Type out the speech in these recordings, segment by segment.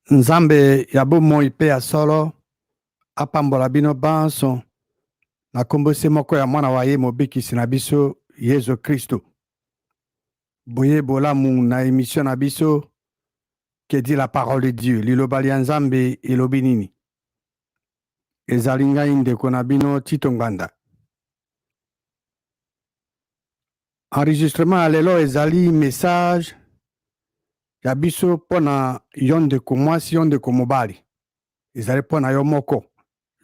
Nzambe ya bomoi mpe ya solo apambola bino banso na nkombo se moko ya Mwana wa ye Mobikisi na biso Yezu Kristo. Boye bolamu na emission na biso Que dit la parole de Dieu? Liloba lya Nzambe elobi nini? Ezali ngai ndeko na bino Tito Ngbanda. Enregistrement ya lelo ezali message ya biso mpo na yo ndeko mwasi, yo ndeko mobali. Ezali mpo na yo moko,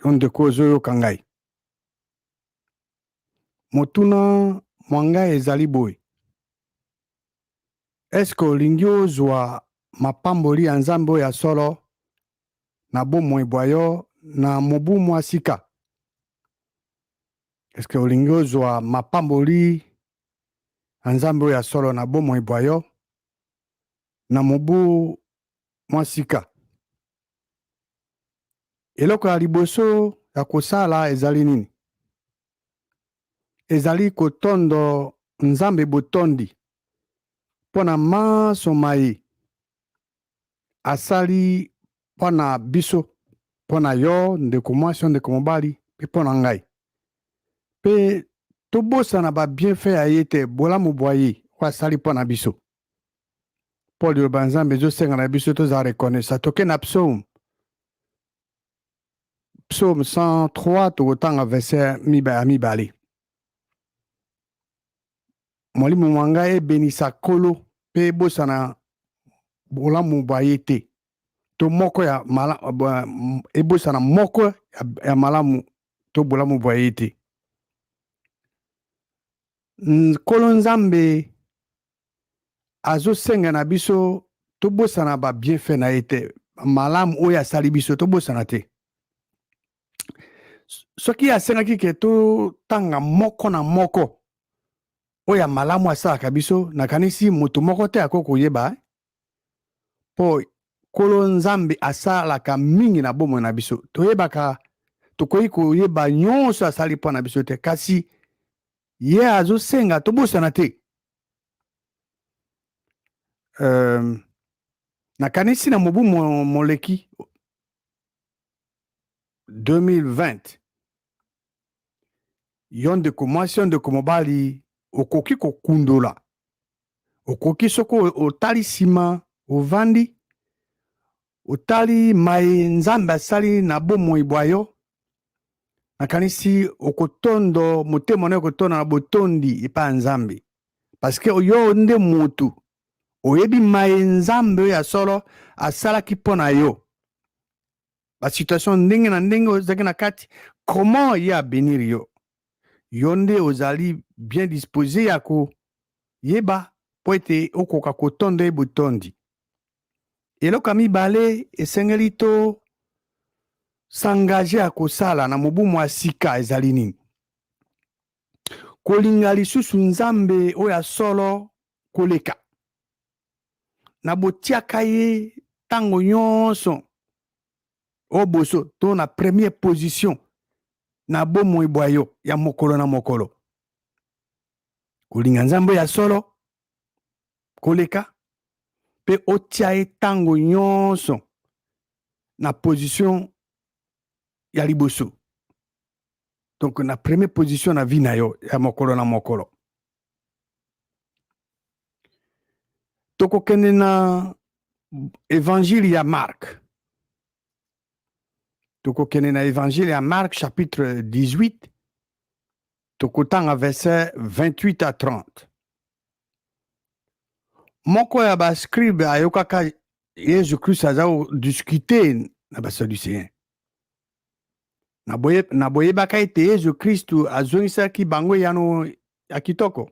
yo ndeko ozoyoka ngai. Motuna mwa ngai ezali boye: eske olingi ozwa mapamboli ya Nzambe oyo ya solo na bomoi bwa yo na mobu mwa sika? Eske olingi ozwa mapamboli ya Nzambe oyo ya solo na bomoi bwa yo na mobu mwa sika? Eloko ya liboso ya kosala ezali nini? Ezali kotondo Nzambe botondi mpo na manso maye asali mpo na biso, mpo na yo ndeko mwasi, yo ndeko mobali, mpe mpo na ngai. Mpe tobosana ba bienfait ya ye te, bolamu bwa ye oyo asali mpo na biso. Mpo liloba ya Nzambe ezosenga na biso tozala reconnaissant. Toke na psaume, psaume 103, tokotanga verset ya mibale. Molimo mwa ngai ebenisa Nkolo mpe ebosana bolamu bwa ye te, to moko ya mala, ebosana moko ya, ya malamu to bolamu bwa ye te. Nkolo Nzambe azosenga na biso tobosana ba bienfait na ye te, malamu oyo asali biso tobosana te. Soki asengaki ke totanga moko na moko oyo ya malamu asalaka biso, nakanisi moto moko te akoki koyeba, mpo Nkolo Nzambe asalaka mingi na bomoi na biso. Toyebaka, tokoki koyeba nyonso asali mpo na biso te, kasi ye azosenga tobosana te. Nakanisi na mobu moleki 2020, yo ndeko mwasi, yo ndeko mobali, okoki kokundola, okoki soki otali nsima, ovandi otali maye Nzambe asali na bomoi bwa yo, nakanisi okotondo motema na yo ekotonda na botondi epai ya Nzambe, parce que yo nde motu oyebi maye Nzambe oyo ya solo asalaki mpo na yo, ba situation ndenge na ndenge ozalaki na kati, comment ye abenir yo. Yo nde ozali bien disposé ya koyeba mpo ete okoka kotonda ye botondi. Eloko ya mibale esengeli to s'engager ya kosala na mobu mwa sika ezali nini? Kolinga lisusu Nzambe oyo ya solo koleka na botiaka ye ntango nyonso o boso to na première position na bomoi bwa yo ya mokolo na mokolo. Kolinga Nzambe ya solo koleka mpe otia ye ntango nyonso na position ya liboso, donc na première position na vie na yo ya mokolo na mokolo. Tokokende na évangile ya Marc. Tokokende na évangile ya Marc chapitre 18, tokotanga verset 28 à 30. Moko ya ba scribe ayokaka Yesu Christ aza kodiscute na ba Sadducéens. Na boyebaka ete Yesu Kristu azongisaki bango eyano ya kitoko,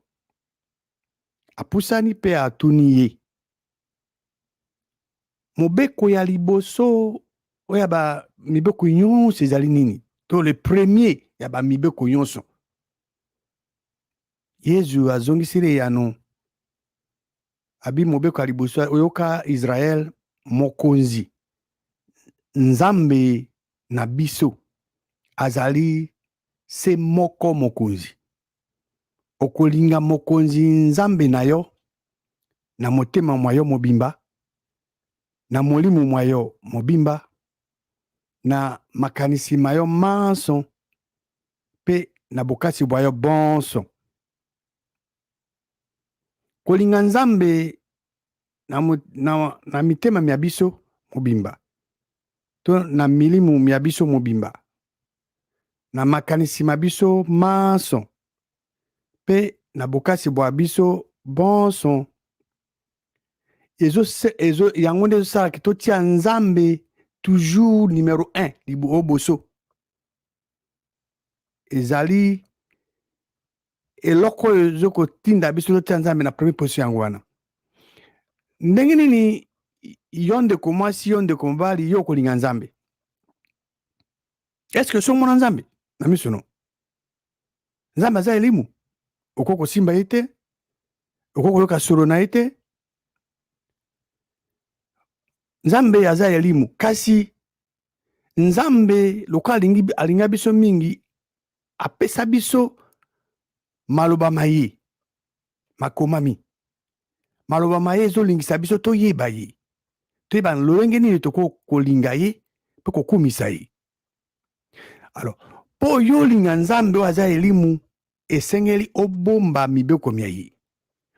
apusani mpe atuni ye mobeko ya liboso oyo ya ba mibeko nyonso ezali nini, to le premier ya ba mibeko nyonso. Yesu azongiseli eyano, abi mobeko ya liboso oyoka Israel, mokonzi Nzambe na biso azali se moko mokonzi. Okolinga mokonzi Nzambe na yo na motema mwa yo mobimba, Na molimo mwa yo mobimba, na makanisi ma yo manso, mpe na bokasi bwa yo bonso. Kolinga Nzambe na, na, na mitema mya biso mobimba to na milimu mya biso mobimba, na makanisi ma biso manso, mpe na bokasi bwa biso bonso, ezo, ezo, yango nde ezosalaka totia Nzambe toujours numero 1 liboso. Ezali eloko oyo ezokotinda biso totia Nzambe na première position. Yango wana ndenge nini yo ndeko mwasi, yo ndeko mobali, yo okolinga Nzambe? Est-ce que somona Nzambe na miso? No, Nzambe aza elimu, okoki kosimba ye te, okoki koyoka solo na ye te. Nzambe aza elimu, kasi Nzambe lokola alingi alinga biso mingi, apesa biso maloba maye makomami. Maloba maye ezolingisa biso toyeba ye, toyeba lolenge nini tokoki kolinga ye mpe kokumisa ye. Alors, mpo yo olinga Nzambe oyo aza elimu, esengeli obomba mibeko mya ye.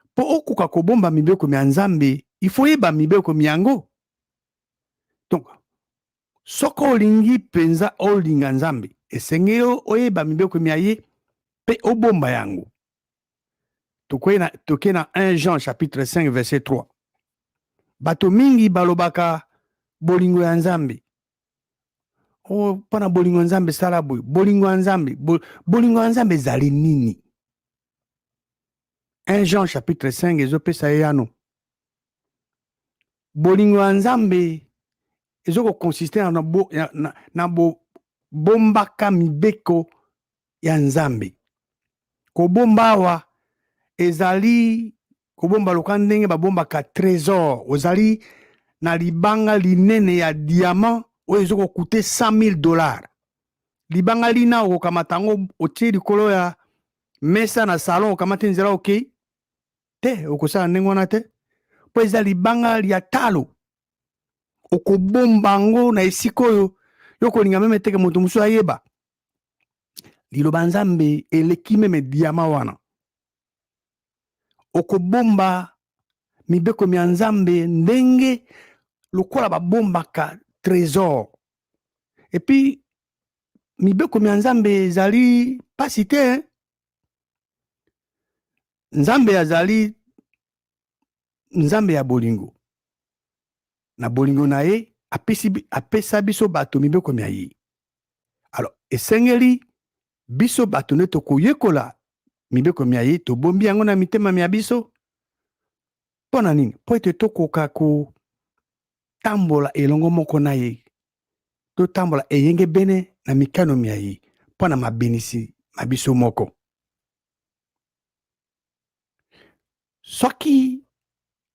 Mpo okoka kobomba mibeko mya Nzambe, ifo oyeba mibeko myango. Donc soki olingi mpenza olinga Nzambe, esengeli oyeba mibeko mya ye mpe obomba yango. Toke na 1 Jean chapitre 5 verset 3. Bato mingi balobaka bolingo ya Nzambe. O, mpo na bolingo ya Nzambe sala boye. Bolingo ya Nzambe, bolingo ya Nzambe ezali nini? 1 Jean chapitre 5 ezopesa ye yano. Bolingo ya Nzambe ezokokonsiste na, bo, na, na bobombaka mibeko ya Nzambe. Kobomba awa ezali kobomba loka ndenge babombaka trésor. Ozali na libanga linene ya diamant oyo ezokokute 100 000 $. Libanga lina, okokamata yango, otie likolo ya mesa na salon, okamati nzela, okei te? Okosala ndenge wana te, mpo eza libanga ya talo. Okobomba yango na esika oyo yo kolinga même te que moto mosusu ayeba. Liloba Nzambe eleki même diamant wana. Okobomba mibeko mya Nzambe ndenge lokola babombaka trésor. Et puis mibeko mya Nzambe ezali pasi te. Nzambe azali Nzambe ya bolingo. Na bolingo na ye apesi, apesa biso bato mibeko mya ye. Alors esengeli biso bato nde tokoyekola mibeko mya ye, tobombi yango na mitema mya biso. Mpo na nini? Mpo ete tokoka kotambola elongo moko na ye, totambola eyenge bene na mikano mya ye mpo na mabenisi ma biso moko. Soki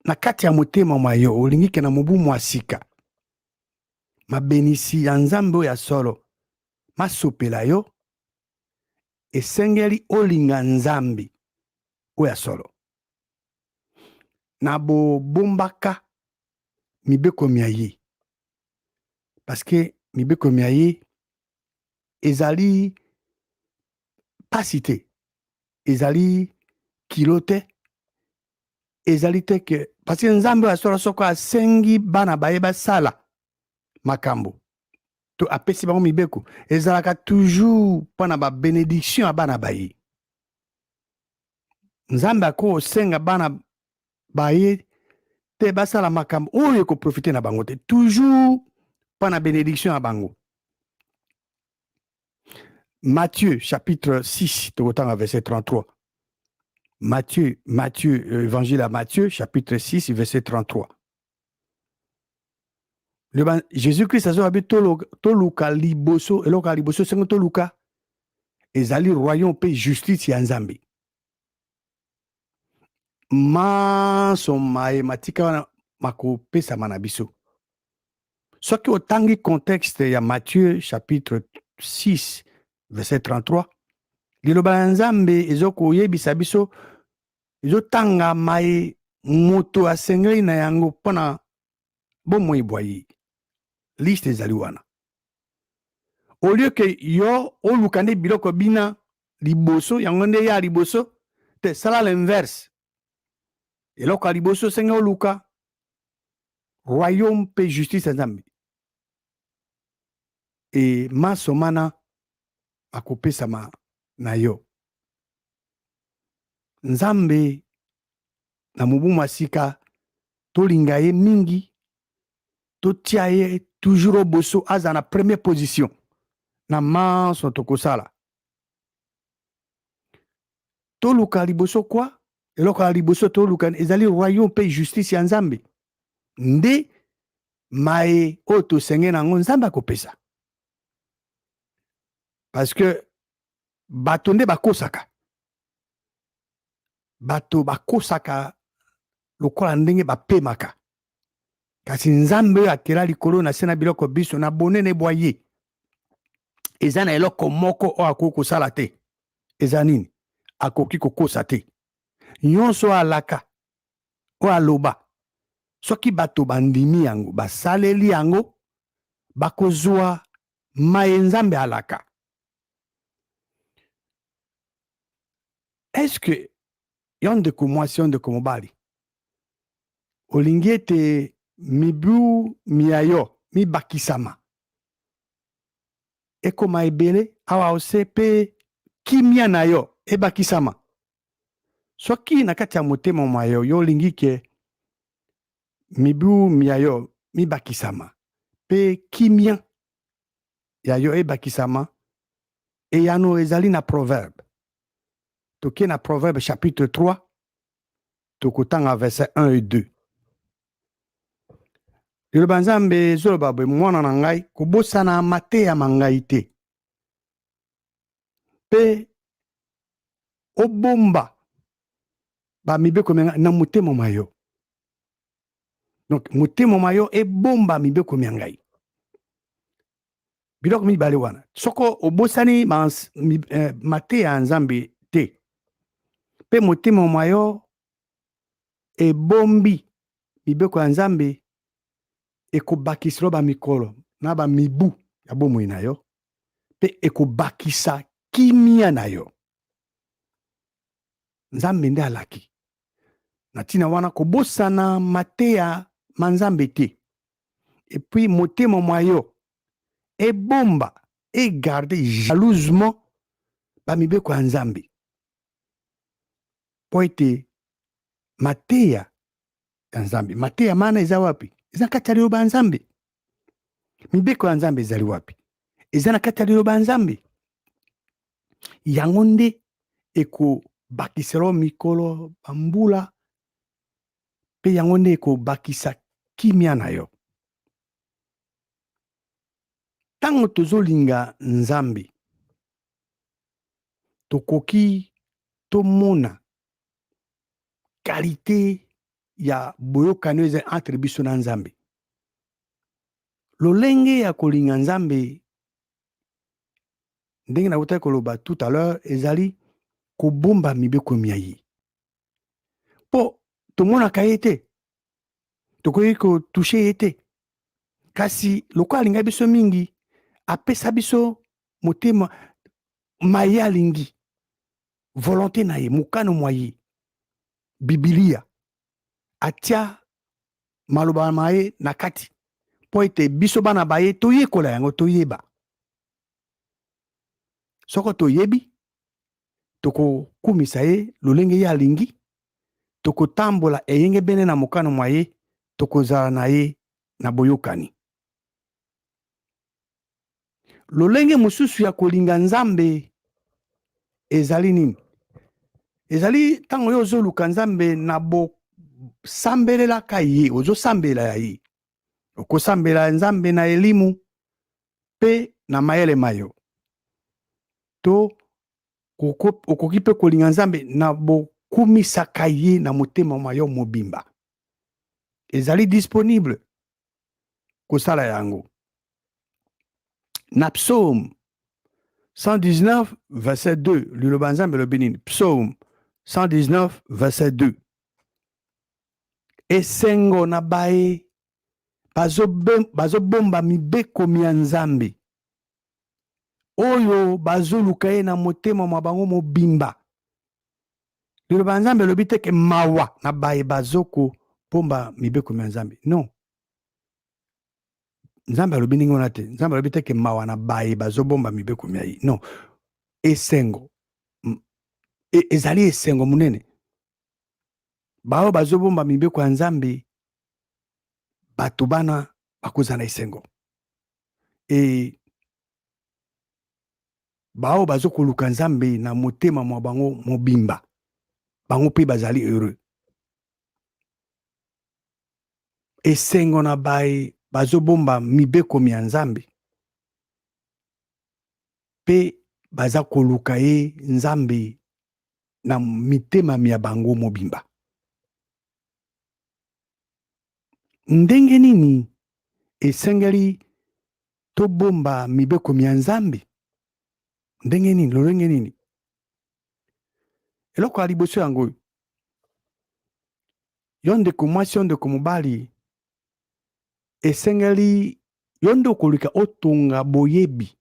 na kati ya motema mwa yo olingi ke na mobu mwa sika mabenisi ya Nzambe oyo ya solo masopela yo, esengeli olinga Nzambe oyo ya solo na bobombaka mibeko mya ye, parce que mibeko mya ye ezali pasi te, ezali kilo te, ezali te que, parce que Nzambe oyo ya solo, soko asengi bana baye basala makambo to apesi bango mibeko, ezalaka toujours mpo na babénédiction ya bana baye. Nzambe akosenga bana baye te basala makambo oyo ekoprofite na bango te, toujours mpo na bénédiction ya bango. Matthieu chapitre 6, tokotanga verset 33. Matthieu, Matthieu, évangile à Matthieu chapitre 6 verset 33. Jésus-Christ azoba toluka liboso, eloko ya liboso esengo toluka ezali royaume mpe justice ya Nzambe. Manso maye matika wana makopesama na biso. Soki otangi contexte ya Matthieu chapitre 6 verset 33, liloba ya Nzambe ezokoyebisa biso, ezotanga maye moto asengeli na yango mpona bomoi bwa ye. Liste ezali wana. Au lieu que yo oluka nde biloko bina liboso, yango nde ya liboso te, sala l'inverse. Eloko ya liboso osenge oluka royaume mpe justice ya Nzambe, e manso mana akopesama na yo. Nzambe na mobu mwa sika, tolinga ye mingi, totia ye toujours oboso, aza na première position na manso tokosala. Toluka liboso kwa eloko ya liboso toluka ezali royaume mpe justice ya Nzambe, nde maye oyo tosenge na yango Nzambe akopesa. Parce que bato nde bakosaka, bato bakosaka lokola ndenge bapemaka, kasi Nzambe oyo akela likolo na se na biloko biso na bonene bwa ye, eza na eloko moko oyo akoki kosala te. Eza nini? Akoki kokosa te. Nyonso oyo alaka, oyo aloba, soki bato bandimi yango, basaleli yango, bakozwa maye Nzambe alaka. Est-ce que yo ndeko mwasi, yo ndeko mobali, olingi ete mibu mia yo mibakisama, ekoma ebele awa ose, mpe kimia na yo ebakisama? Soki na kati ya motema mwa yo, yo olingi ke mibu mia yo mibakisama mpe kimia ya yo ebakisama, eyano ezali na Proverbe. Toke na Proverbe chapitre 3, tokotanga verset 1 et 2. Liloba Nzambe ezoloba boye: mwana na ngai, kobosana mateya ma ngai te, mpe obomba bamibeko mya ngai na motema mwa yo. Donc motema mwa yo ebomba mibeko mya ngai. Biloko mibale wana, soko obosani mateya ya Nzambe te mpe motema mwa yo ebombi mibeko ya Nzambe, ekobakisela bamikolo na bamibu ya bomoi na yo mpe ekobakisa kimia na yo. Nzambe nde alaki. Na ntina wana, kobosana mateya ma Nzambe te, et puis motema mwa yo ebomba, egarde jalousement bamibeko ya Nzambe, mpo ete mateya ya Nzambe, mateya mana eza wapi? Eza kati ya liloba ya Nzambe. Mibeko ya Nzambe ezali wapi? Eza na kati ya liloba ya Nzambe. Yango nde ekobakisela mikolo, bambula, mpe yango nde ekobakisa kimia na yo. Ntango tozolinga Nzambe, tokoki tomona qualité ya boyokani oyo eza entre biso na Nzambe. Lolenge ya kolinga Nzambe, ndenge nautaki koloba tout à l'heure, ezali kobomba mibeko mia ye, mpo tomonaka ye te, tokoki kotoucher ye te, kasi lokola alinga biso mingi, apesa biso motema maye alingi, volonté na ye, mokano mwa ye, Bibilia, atia maloba ma ye na kati mpo ete biso bana ba ye toyekola yango, toyeba. Soko toyebi, tokokumisa ye lolenge ye alingi, tokotambola eyenge bene na mokano mwa ye, tokozala na ye na boyokani. Lolenge mosusu ya kolinga Nzambe ezali nini? Ezali ntango yo ozoluka Nzambe na bosambelelaka ye, ozosambela ya ye, okosambela Nzambe na elimu mpe na mayele mayo, to okoki mpe kolinga Nzambe na bokumisaka ye na motema mwa yo mobimba. Ezali disponible kosala yango. Na Psaume 119 verset 2, liloba Nzambe elobi nini? Psaume 119 verset 2: esengo na baye Bazobomba mibeko mya Nzambe, oyo bazoluka ye na motema mwa bango mobimba. Liloba ya Nzambe elobi te ke mawa na baye bazokobomba mibeko mya Nzambe. Non, Nzambe alobi ndenge wana te. Nzambe alobi te ke mawa na baye bazobomba mibeko mya ye. Non, esengo ezali esengo monene. Baoyo bazobomba mibeko ya Nzambe, bato bana bakozala na esengo. E baoyo bazokoluka Nzambe na motema mwa bango mobimba, bango mpe bazali heureux. Esengo na baye bazobomba mibeko mya Nzambe mpe baza koluka ye Nzambe na mitema mya bango mobimba. Ndenge nini esengeli tobomba mibeko mya Nzambe? Ndenge nini? Lolenge nini? Eloko ya liboso yango oyo: yo ndeko mwasi, yo ndeko mobali, esengeli yo nde okoluka otonga boyebi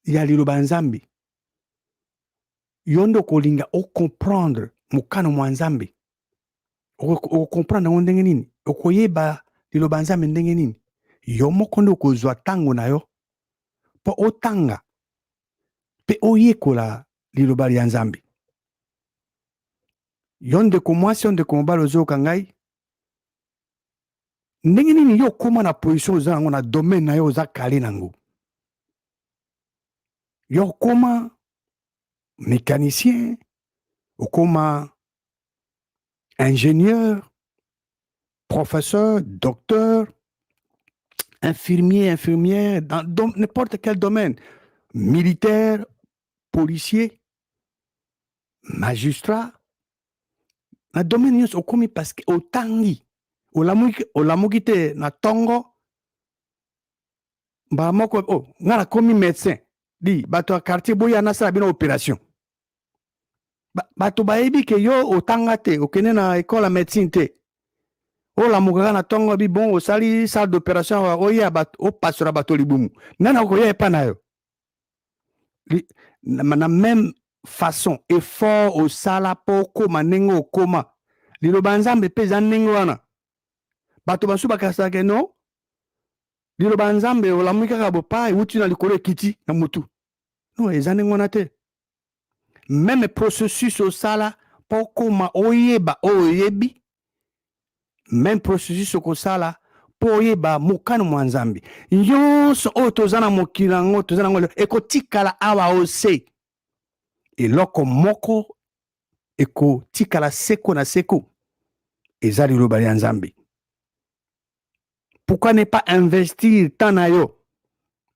ya liloba ya Nzambe. Yo nde okolinga ocomprendre mokano mwa Nzambe. Okocomprendre yango ndenge nini? Okoyeba liloba ya Nzambe ndenge nini? Yo moko nde okozwa ntango na yo mpo otanga mpe oyekola liloba ya Nzambe. Yo ndeko mwasi, yo ndeko mobali ozoyoka ngai, ndenge nini yo okóma na position oza yango na domaine na yo, oza kale nango? Yo okóma mécanicien, okóma ingénieur, professeur, docteur, infirmier, infirmière, dans n'importe quel domaine, militaire, policier, magistrat, na domaine nyonso okomi parce que otangi. Olamuki, olamuki te na ntongo mbala moko: "Oh, nga nakomi médecin, di bato ya quartier, boya nasala bino opération." Bato bayebi ke yo otanga te, okende na école ya médecine te. Olamukaka na ntongo bi bon, osali salle d'opération awa, oya opasola bato libumu. Nani akoya epa na yo? Na même façon, effort osala mpo okóma ndenge okóma, liloba ya Nzambe mpe eza ndenge wana. Bato basusu bakasaka no liloba ya Nzambe, olamuki kaka bopa, ewuti na likolo, ekiti na motu. Non, eza ndenge wana te. Même processus osala mpo okóma oyeba oyo oyebi, même processus okosala mpo oyeba mokano mwa Nzambe. Nyonso oyo toza na mokili yango, toza nango, ekotikala awa ose. Eloko moko ekotikala seko na seko eza liloba ya Nzambe. Pourquoi ne pas investir temps na yo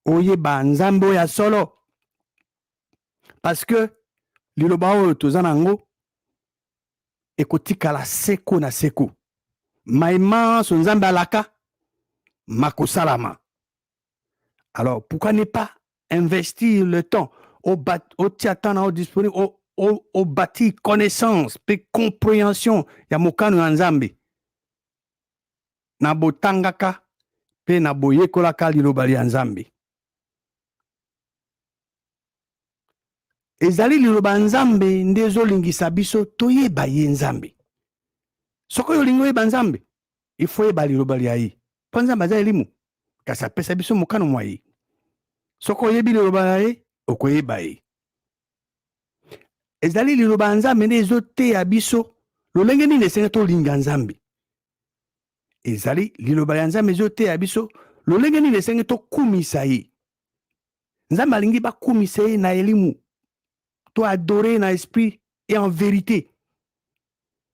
oyeba Nzambe oyo ya solo? Parce que liloba oyo toza nango ekotikala seko na seko. Mai manso Nzambe alaka makosalama. Alors pourquoi ne pas investir le temps, otia temps na yo disponible, obâtir connaissance mpe compréhension ya mokano ya Nzambe na botangaka mpe na boyekolaka liloba ya Nzambe? Ezali liloba ya Nzambe nde ezolingisa biso toyeba ye Nzambe. Soki oyo olingi oyeba Nzambe, il faut oyeba liloba lia ye, mpo Nzambe aza elimu, kasi apesa biso mokano mwa ye. Soki oyebi liloba na ye, okoyeba ye. Ezali liloba ya Nzambe nde ezoteya biso lolenge nini esengi tolinga Nzambe. Ezali liloba ya Nzambe ezoteya biso lolenge nini esengi tokumisa ye. Nzambe alingi bakumisa ye na elimu, to adorer na esprit et en vérité,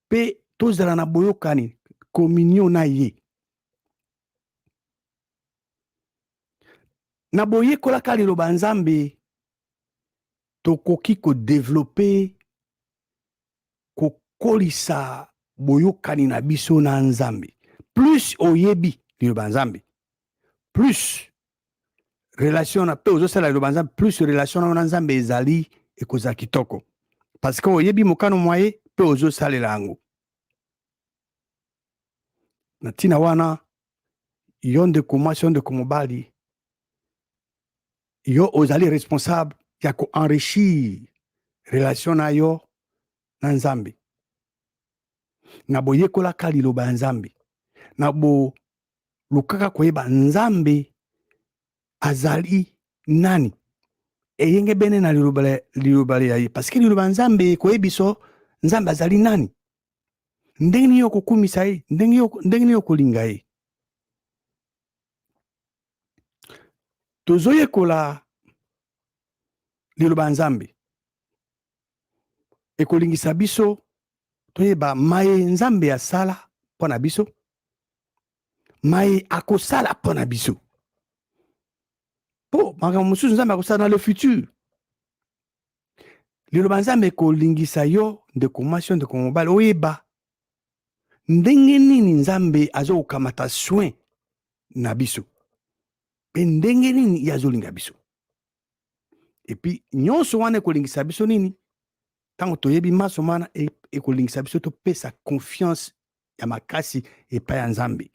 mpe tozala na boyokani, communion na ye. Na boyekolaka liloba Nzambe, tokoki kodévelopper, kokolisa boyokani na biso na Nzambe. Plus oyebi liloba Nzambe, plus relation na mpe ozosala liloba Nzambe, plus relation na yo na Nzambe ezali ekozala kitoko, parce que oyebi mokano mwa ye mpe ozosalela yango. Na ntina wana, yo ndeko mwasi, yo ndeko mobali, yo ozali responsable ya koenrichir relation na yo na Nzambe na boyekolaka liloba ya Nzambe, na bolukaka koyeba Nzambe azali nani eyengebene na liloba ya ye, parce que liloba ya Nzambe ekoyebiso Nzambe azali nani, ndenge nini okokumisa ye, ndenge nini okolinga ye. Tozoyekola liloba ya Nzambe ekolingisa biso toyeba maye Nzambe asala mpo na biso, maye akosala mpo na biso, mpo makambo mosusu Nzambe akosala na le futur. Liloba Nzambe ekolingisa yo ndeko mwasi, yo ndeko mobali, oyeba ndenge nini Nzambe azokokamata soin na biso mpe ndenge nini ye azolinga biso. Epuis nyonso wana ekolingisa biso nini? Ntango toyebi maso mana, ekolingisa biso topesa confiance ya makasi epai ya Nzambe.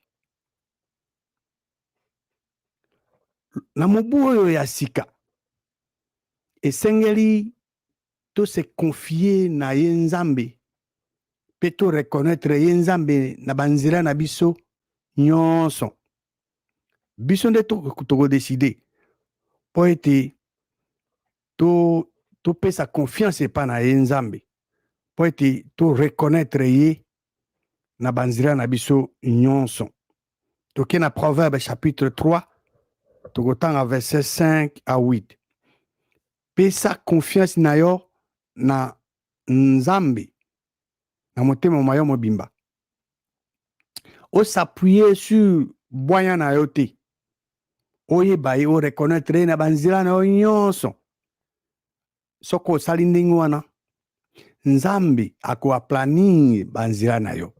Na mobu oyo ya sika, esengeli to se confier na ye Nzambe mpe to reconnaître ye Nzambe na banzela na biso nyonso. Biso nde tokodeside mpo ete topesa confiance epai na ye Nzambe, mpo ete to reconnaître ye na banzela na biso nyonso. Toke na Proverbe chapitre 3, tokotanga verset 5 à 8. Pesa confiance na yo na Nzambe na motema ma yo mobimba, os'appuyer sur bwanya na yo te, oyeba ye, oreconnaître ye na banzela na yo nyonso. Soki osali ndenge wana, Nzambe akoaplanir banzela na yo.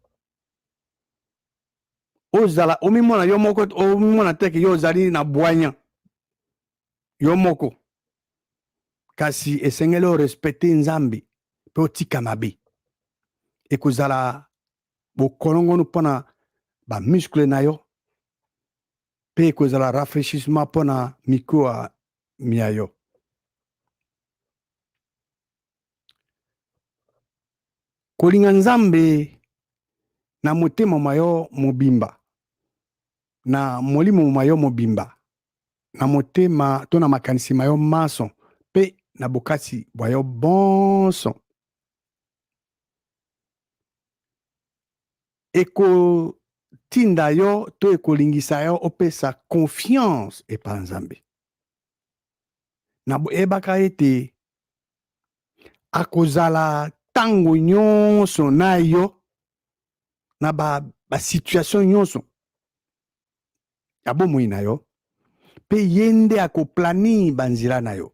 Ozala omimona yo moko, omimona te ke yo ozali na bwanya yo moko, kasi esengeli orespecte Nzambe mpe otika mabe. Ekozala bokolongono mpona bamuscle na yo mpe ekozala rafraîchissement mpona mikuwa mia yo. Kolinga Nzambe na motema mwa yo mobimba, na molimo mwa yo mobimba, na motema to na makanisi ma yo manso mpe na bokasi bwa yo bonso, ekotinda yo to ekolingisa yo opesa confiance epa Nzambe, na boyebaka ete akozala ntango nyonso na yo na basituation ba nyonso ya bomoi na yo, mpe ye nde akoplani banzela na yo,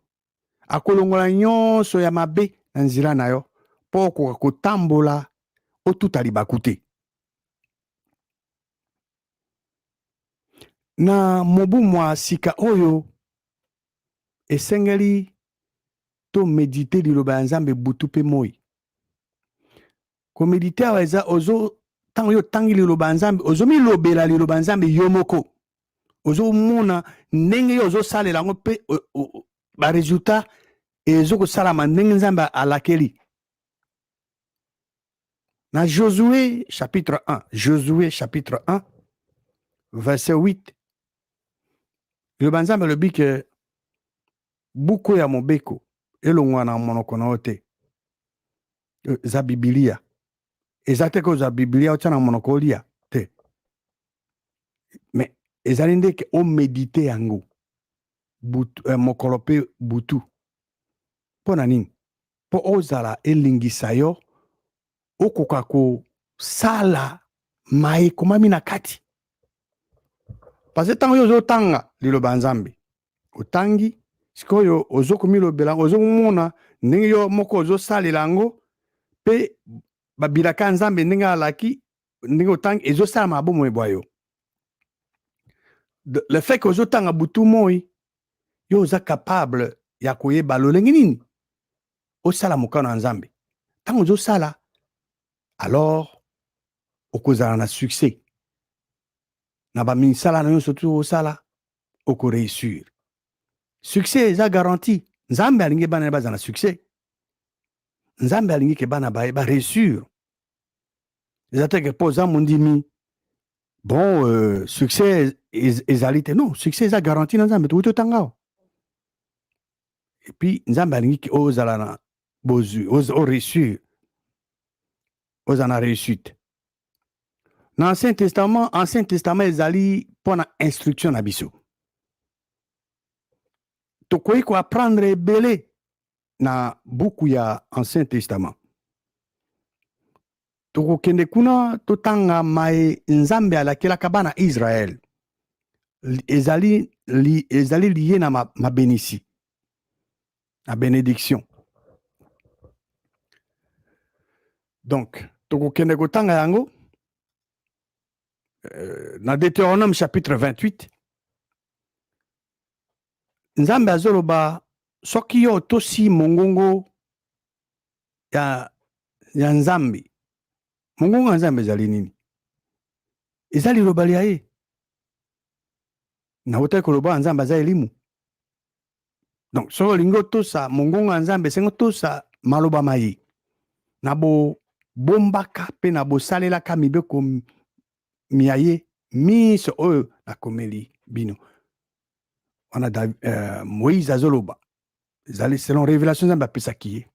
akolongola nyonso ya mabe na nzela na yo mpo okoka kotambola otuta libaku te. Na mobu mwa sika oyo, esengeli tomedite liloba ya Nzambe butu mpe moi. Komedite awa eza ozo ntango yo otangi liloba ya Nzambe, ozomilobela liloba ya Nzambe yo moko, ozomona ndenge yo ozosalela yango mpe baresultat ezokosalama ndenge Nzambe alakeli. Na Josué chapitre 1, Josué chapitre 1 verset 8, liloba Nzambe alobi ke buku ya mobeko elongwa na monoko na yo te. Eza Bibilia, eza te kozwa Bibilia otya na monoko olia te, mais ezali nde ke omedite yango butu, mokolo mpe butu. Mpo na nini? Mpo ozala elingisa yo okoka kosala maye ekomami na kati. Parce ntango yo ozotanga liloba ya Nzambe, otangi sikoyo, ozokomilobela, ozomona ndenge yo moko ozosalela yango, mpe babilaka ya Nzambe ndenge alaki, ndenge otangi ezosalama bomoi bwa yo. Le fait que ozotanga butu moi, yo oza capable ya koyeba lolenge nini osala mokano ya Nzambe. Ntango ozosala, alors okozala na succès. Na bamisala na nyonso tu osala, okoréussir. Succès eza garanti. Nzambe alingi bana ye bazala na succès. Nzambe alingi ke bana baye baréussir. Eza te ke mpo oza mondimi, bon, succès ezali te. Non, succès eza garanti na Nzambe. Tokuti otanga awa. Et puis Nzambe alingi ke ozala na bozwi, oréussir, ozala na réussite. Na Ancien Testament, Ancien Testament ezali mpona instruction na biso. Tokoki koapprendre ebele na buku ya Ancien Testament. Tokokende kuna, totanga maye Nzambe alakelaka bana Israel. Ezali lié na mabenisi, na bénédiction. Donc tokokende kotanga yango na Deutéronome chapitre 28. Nzambe azoloba: soki yo otosi mongongo ya Nzambe. Mongongo ya Nzambe ezali nini? Eza liloba lia ye. Nautaki koloba, Nzambe aza elimu. Donc soki olingi otosa mongongo ya Nzambe, esengi otosa maloba ma ye na bobombaka mpe na bosalelaka mibeko mia ye miso oyo nakomeli bino. Wana Moïse azoloba, ezali selon révélation Nzambe apesaki ye.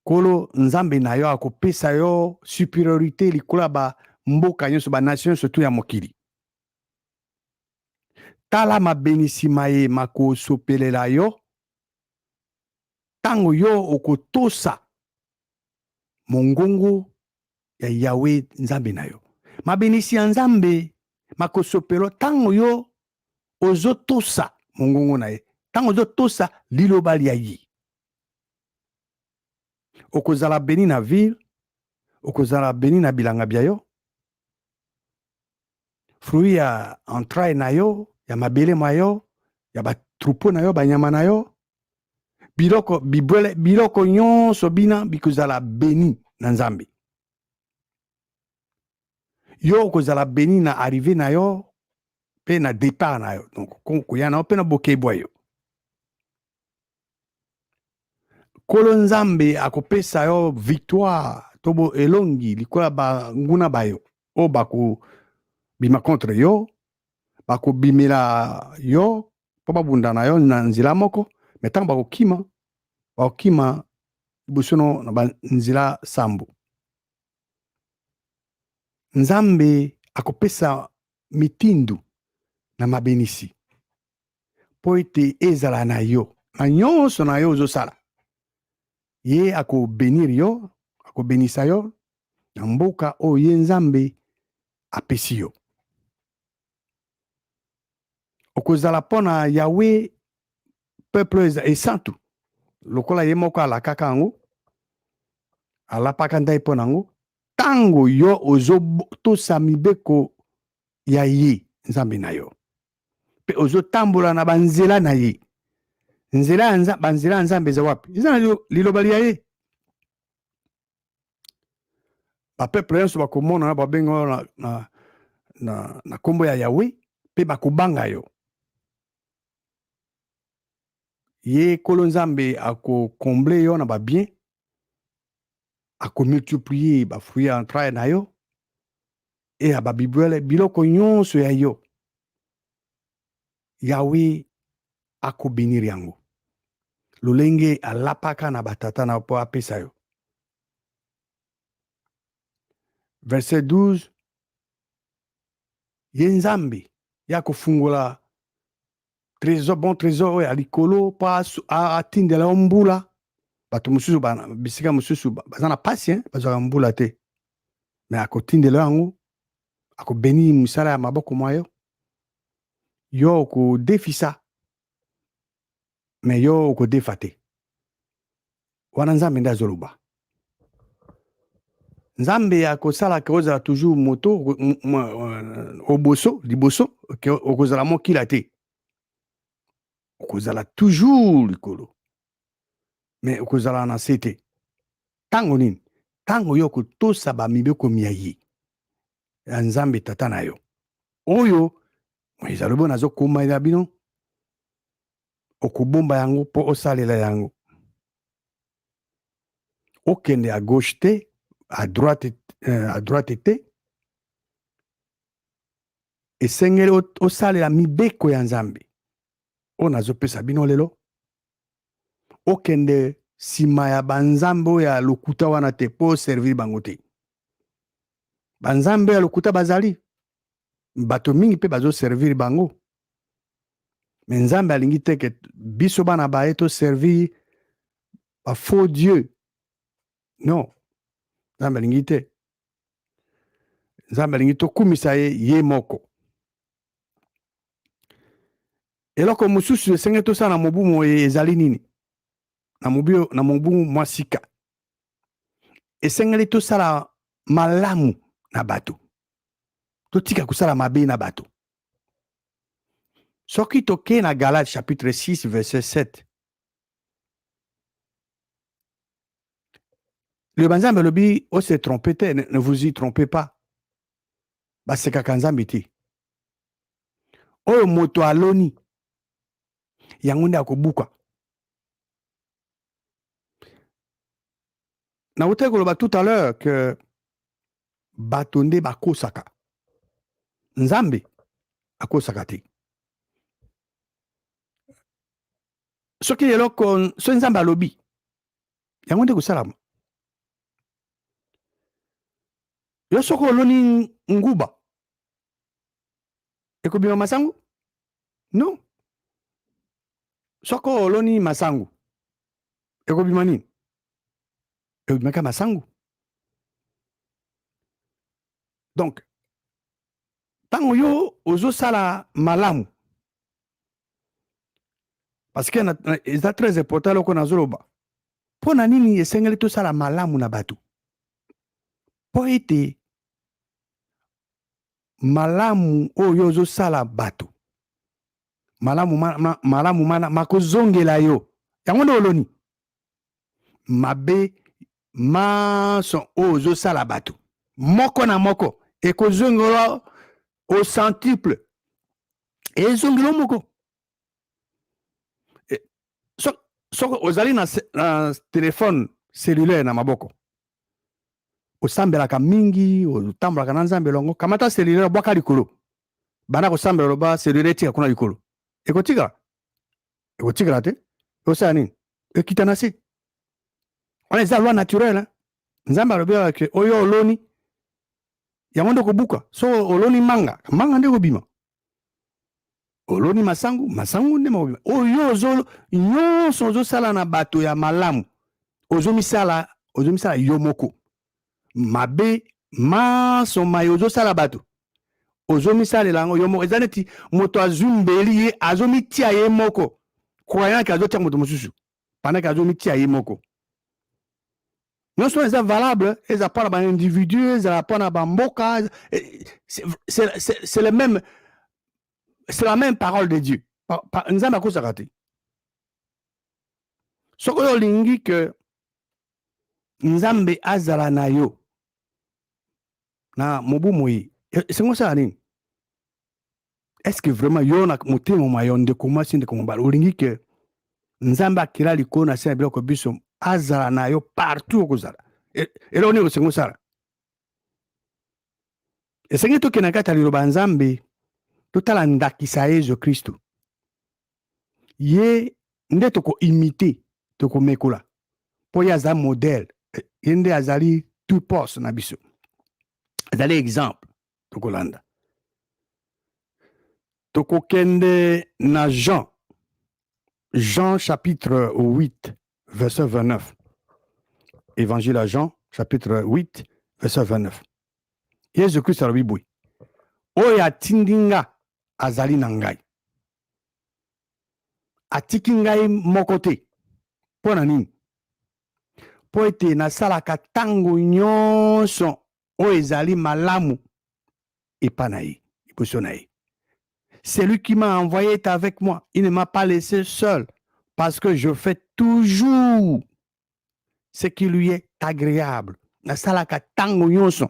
Nkolo Nzambe na yo akopesa yo supériorité likolo ya bamboka nyonso, banation nyonso tu ya mokili. Tala mabenisi maye makosopelela yo ntango yo okotosa mongongo ya Yawe Nzambe na yo. Mabenisi ya Nzambe makosopela ntango yo ozotosa mongongo na ye, ntango ozotosa liloba lia ye. Okozala béni na ville, okozala béni na bilanga bya yo, fruit ya entraille na yo, ya mabele ma yo, ya batroupeau na yo, banyama na yo, biloko bibwele, biloko nyonso bina bikozala béni na Nzambe. Yo okozala béni na arrivée na yo mpe na départ na yo, donc koya na yo mpe na bokei bwa yo. Nkolo Nzambe akopesa yo victoire to bo elongi likolo ya banguna bayo oyo bakobima contre yo, bakobimela yo mpo babunda na yo na nzela moko. Me ntango bakokima, bakokima liboso no na banzela sambo. Nzambe akopesa mitindu na mabenisi mpo ete ezala na yo na nyonso na yo ozosala. Ye akobénir yo, akobenisa yo na mboka oyo ye Nzambe apesi yo. Okozala mpo na Yawe peuple esantu, lokola ye moko alakaka yango, alapaka ndai mpo na yango. Ntango yo ozotosa mibeko ya ye Nzambe na yo mpe ozotambola na banzela na ye, nzela ya banzela ya Nzambe eza wapi? Eza na liloba lia ye. Bapeuple nyonso bakomona, babenga yo na nkombo ya Yawe mpe bakobanga yo. Ye Nkolo Nzambe akocombler yo na babien, akomultiplier bafruit ya entraille na yo e ya babibwele, biloko nyonso ya yo, Yawe akobénir yango lolenge alapaka na batata na mpo apesa yo. Verset 12: ye Nzambe ya kofungola trésor, bon trésor oyo ya likolo, mpo atindela yo mbula. Bato mosusu, bisika mosusu baza na pasi, bazwaka mbula te, me akotindela yango, akobénir mosala ya maboko mwa yo. Yo okodefisa, me yo okodefa te. Wana Nzambe nde azoloba. Nzambe akosalaka ozala toujours moto oboso liboso, okozala mokila te, okozala toujours likolo, me okozala na se te. Ntango nini? Ntango yo kotosa bamibeko mia ye ya Nzambe tata na yo. Oyo Moïse alobi, nazokomela bino, okobomba yango mpo osalela yango. Okende à gauche te, à droite te. Esengeli osalela mibeko ya Nzambe oyo nazopesa bino lelo. Okende nsima ya banzambe oyo ya lokuta wana te, mpo oservir bango te. Banzambe ya lokuta bazali bato mingi mpe bazoservir bango, mais Nzambe alingi te ke biso bana baye toservir bafaux dieu. Non, Nzambe alingi te. Nzambe alingi tokumisa ye ye moko. Eloko mosusu esengeli tosala na mobu moye ezali nini? Na mobu mwa sika, esengeli tosala malamu na bato, totika kosala mabe na bato. Soki tokei na Galate chapitre 6 verset 7, liloba Nzambe alobi: ose trompe te, ne vous y trompez pas. Basekaka Nzambe te. Oyo moto aloni, yango nde akobuka. Nautaki koloba tout à l'heure que bato nde bakosaka, Nzambe akosaka te. Soki eloko, soki Nzambe alobi, yango nde kosalama. Yo soki oloni nguba, ekobima masangu? Non. Soki oloni masangu, ekobima nini? Ekobimaka masangu. Donc ntango yo ozosala malamu, parce que eza très important eloko nazoloba, mpo na nini esengeli tosala malamu na bato? Mpo ete malamu oyo ozosala bato, malamu malamu mana makozongela yo. Yango nde oloni. Mabe manso oyo ozosala bato, moko na moko ekozongela au centuple, ezongela moko. Soki ozali na téléphone cellulaire na maboko, osambelaka mingi, otambolaka na Nzambe elongo, kamata cellulaire, bwaka likolo, banda kosambela, loba: "Cellulaire, etika kuna likolo." Ekotikala? Ekotikala te. Osala nini? Ekita na se. Wana eza loi naturelle. Nzambe alobi kaka ke oyo oloni, yango nde okobuka. So oloni manga, manga nde ekobima. Oloni masangu, masangu nde makobima. Oyo ozo nyonso ozosala na bato ya malamu, ozomisala yo moko. Mabe manso maye ozosala bato, ozomisalela yango yo moko. Eza neti moto azwi mbeli, ye azomitia ye moko, croyant ke azotia moto mosusu, pendant ke azomitia ye moko. Nyonso eza valable, eza mpona baindividu, ezala mpona bamboka, c'est le même, c'est la même parole de Dieu. Nzambe akosaka te. Soki oyo olingi ke Nzambe azala na yo na mobu moyi, esengo osala nini? Est ce que vraiment yo na motema mwa yo, ndeko mwasi, ndeko mobali, olingi ke Nzambe akela likolo na se na biloko biso azala na yo partout okozala? Eloko nini osengi osala? Esengi tokende na kati ya liloba ya Nzambe, totala ndakisa ya Yesu Kristo. Ye nde tokoimiter, tokomekola, mpo ye aza modèle, ye nde azali tout poste na biso, azali exemple tokolanda. Tokokende na Jean chapitre 8 verset 29. Évangile à Jean chapitre 8 verset 29. Yesu Kristo alobi boye: "Oyo atindi nga azali na ngai, atiki ngai moko te." Mpo na nini? Mpo ete nasalaka ntango nyonso oyo ezali malamu epa na ye, liboso na ye. Celui qui m'a envoyé est avec moi. Il ne m'a pas laissé seul parce que je fais toujours ce qui lui est agréable. Nasalaka ntango nyonso.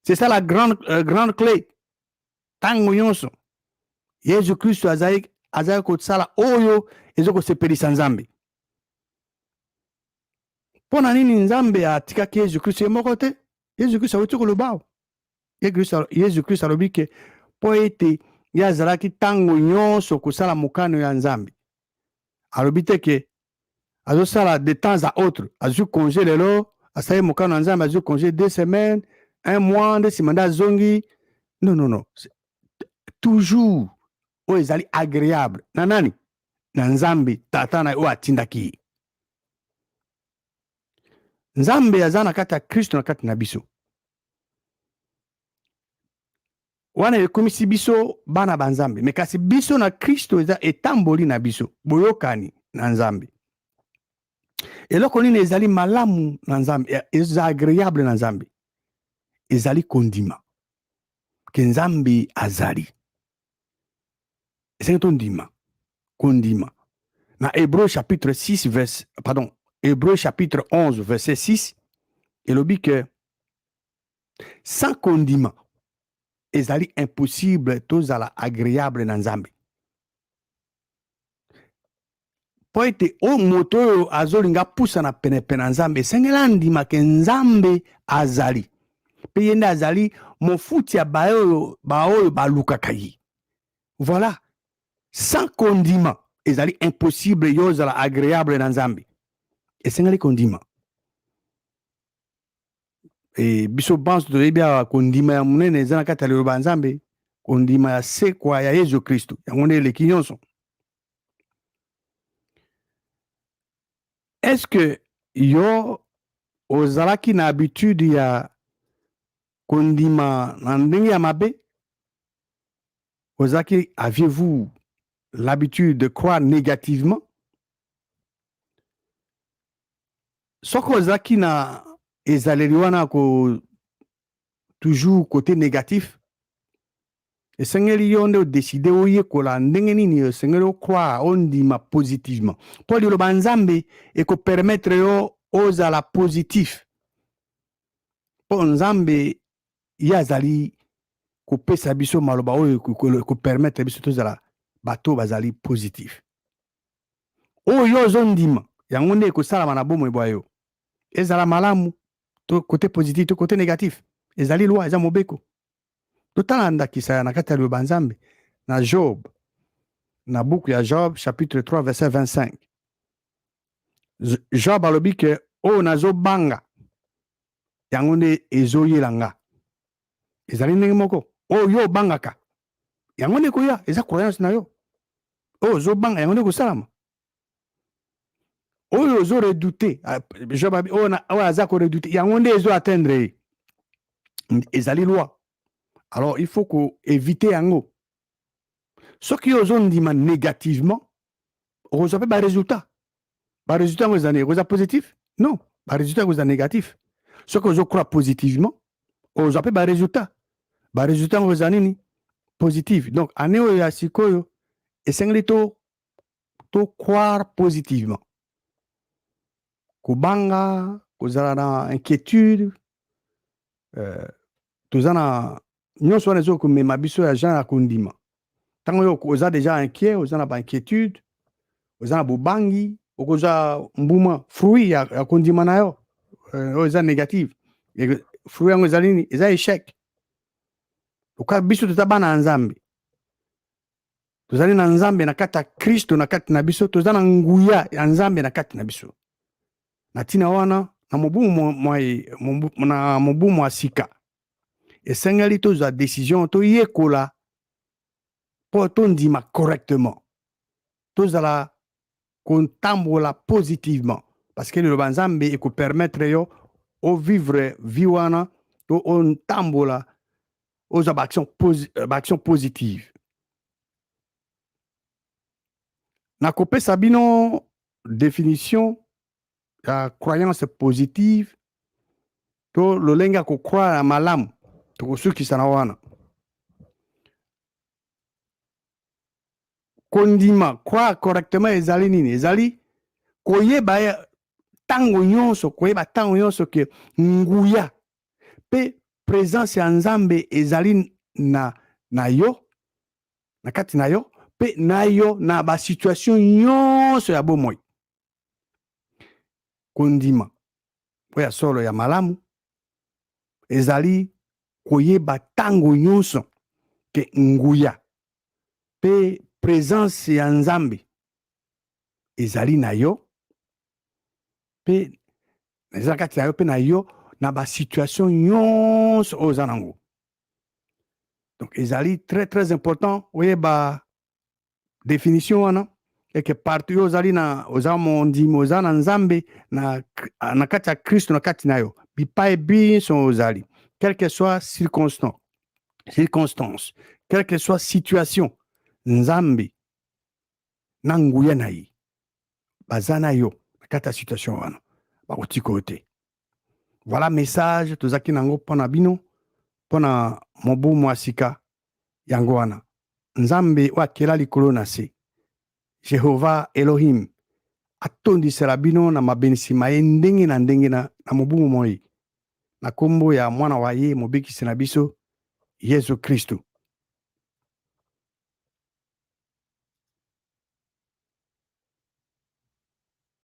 C'est ça la grande clé. Ntango nyonso Yesu Kristo azali azali kosala oyo eza kosepelisa Nzambe. Mpo na nini Nzambe atikaki Yesu Kristo ye moko te? Yesu Kristo awuti koloba awa. Yesu Kristo alobi ke mpo ete ye azalaki ntango nyonso kosala mokano ya Nzambe. Alobi te ke azosala de temps à autre, azwi congé lelo, asali mokano ya Nzambe, azwi congé 2 semaines, un mois, nde nsima nde azongi. Non, non, non, toujours oyo ezali agréable na nani? Na Nzambe Tata na ye oyo atindaki ye. Nzambe aza na kati ya Kristo na kati na biso. Wana ekomisi biso bana ba Nzambe. Me kasi biso na Kristo eza etamboli na biso, boyokani na Nzambe. Eloko nini ezali malamu na Nzambe, eza agréable na Nzambe? Ezali kondima ke Nzambe azali. Esengi tondima, kondima. Na Hébreu chapitre 6 vers, pardon, Hébreu chapitre 11 verset 6 elobi ke sans kondima ezali impossible tozala agréable na Nzambe, mpo ete oyo moto oyo azolinga apusana penepene na Nzambe, esengeli andima ke Nzambe azali, mpe ye nde azali mofuti ya baoyo balukaka ye. Voilà, sans kondima ezali impossible yo ozala agréable na Nzambe. Esengeli kondima. E biso banso toyebi awa, kondima ya monene eza na kati ya liloba ya Nzambe, kondima ya sekwa ya Yesu Kristo, yango nde eleki nyonso. Est-ce que yo ozalaki na habitude ya kondima na ndenge ya mabe? Ozalaki, aviez-vous l'habitude de croire négativement? Soki ozalaki na ezaleli wana, ko toujours côté négatif, esengeli yo nde odécider oyekola ndenge nini esengeli ocroire, ondima positivement, mpo liloba Nzambe ekopermettre yo ozala positif, mpo Nzambe ye azali kopesa biso maloba oyo ekopermettre biso tozala bato bazali positif. Oyo ozondima, yango nde ekosalama na bomoi bwa yo, ezala malamu to côté positif to côté négatif. Ezali loi, eza mobeko. Totala ndakisa na kati ya liloba Nzambe na Job, na buku ya Job chapitre 3 verset 25. Job alobi ke oyo nazobanga, yango nde ezoyela nga. Ezali ndenge moko, oyo yo obangaka, yango nde ekoya. Eza croyance na yo. Oyo ozobanga, yango nde ekosalama. Oyo ozoredouter, Job, oyo aza koredouter, yango nde ezo atteindre ye. Ezali loi. Alors il faut koéviter yango. Soki yo ozondima négativement, okozwa mpe barésultat. Barésultat yango ezali, ekozwa positif? Non, barésultat yango eza négatif. Soki ozocroire positivement, ozwa mpe barésultat. Barésultat yango eza nini? Positif. Donc année oyo ya sikoyo, esengeli to tocroire positivement. Kobanga, kozala na inquiétude, toza na nyonso wana ezokomema biso ya genre ya kondima. Ntango oyo oza déjà inquiet, oza na bainquiétude, oza na bobangi, okozwa mbuma, fruit ya kondima na yo oyo eza négative. Fruit yango ezali nini? Eza échec. Lokola biso toza bana ya Nzambe, tozali na Nzambe na kati ya Kristo na kati na biso, toza na nguya ya Nzambe na kati na biso. Na ntina wana, na mobu mwa sika, esengeli tozwa décision, toyekola mpo tondima correctement, tozala kotambola positivement, parce que liloba Nzambe ekopermettre yo ovivre vie wana to otambola, ozwa baaction positive. Nakopesa bino définition ya croyance positive to lolenge ya kocroire ya malamu. Tokosukisa na wana. Kondima, croire correctement, ezali nini? Ezali koyeba ntango nyonso, koyeba ntango nyonso ke nguya mpe présence ya Nzambe ezali na na yo, na kati na yo mpe na yo na basituation nyonso ya bomoi. Kondima oyo ya solo ya malamu ezali koyeba ntango nyonso ke nguya mpe presence ya Nzambe ezali na yo mpe eza kati na yo mpe na yo na basituation nyonso oyo oza nango. Donc ezali très très important oyeba définition wana eke partout yo ozali na oza mondimi, oza na Nzambe na kati ya Kristo na kati na yo, bipai binso ozali, quelle que soit circonstance, quelle que soit situation, Nzambe na nguya na ye baza na yo na kati ya situation wana, bakotika yo te. Voilà message tozalaki nango mpo na bino mpo na mobu mwa sika. Yango wana, Nzambe oyo akela likolo na se, Jehova Elohim, atondisela bino na mabenisi ma ye ndenge na ndenge na mobu moi, na nkombo ya mwana wa ye, mobikisi na biso, Yesu Kristo.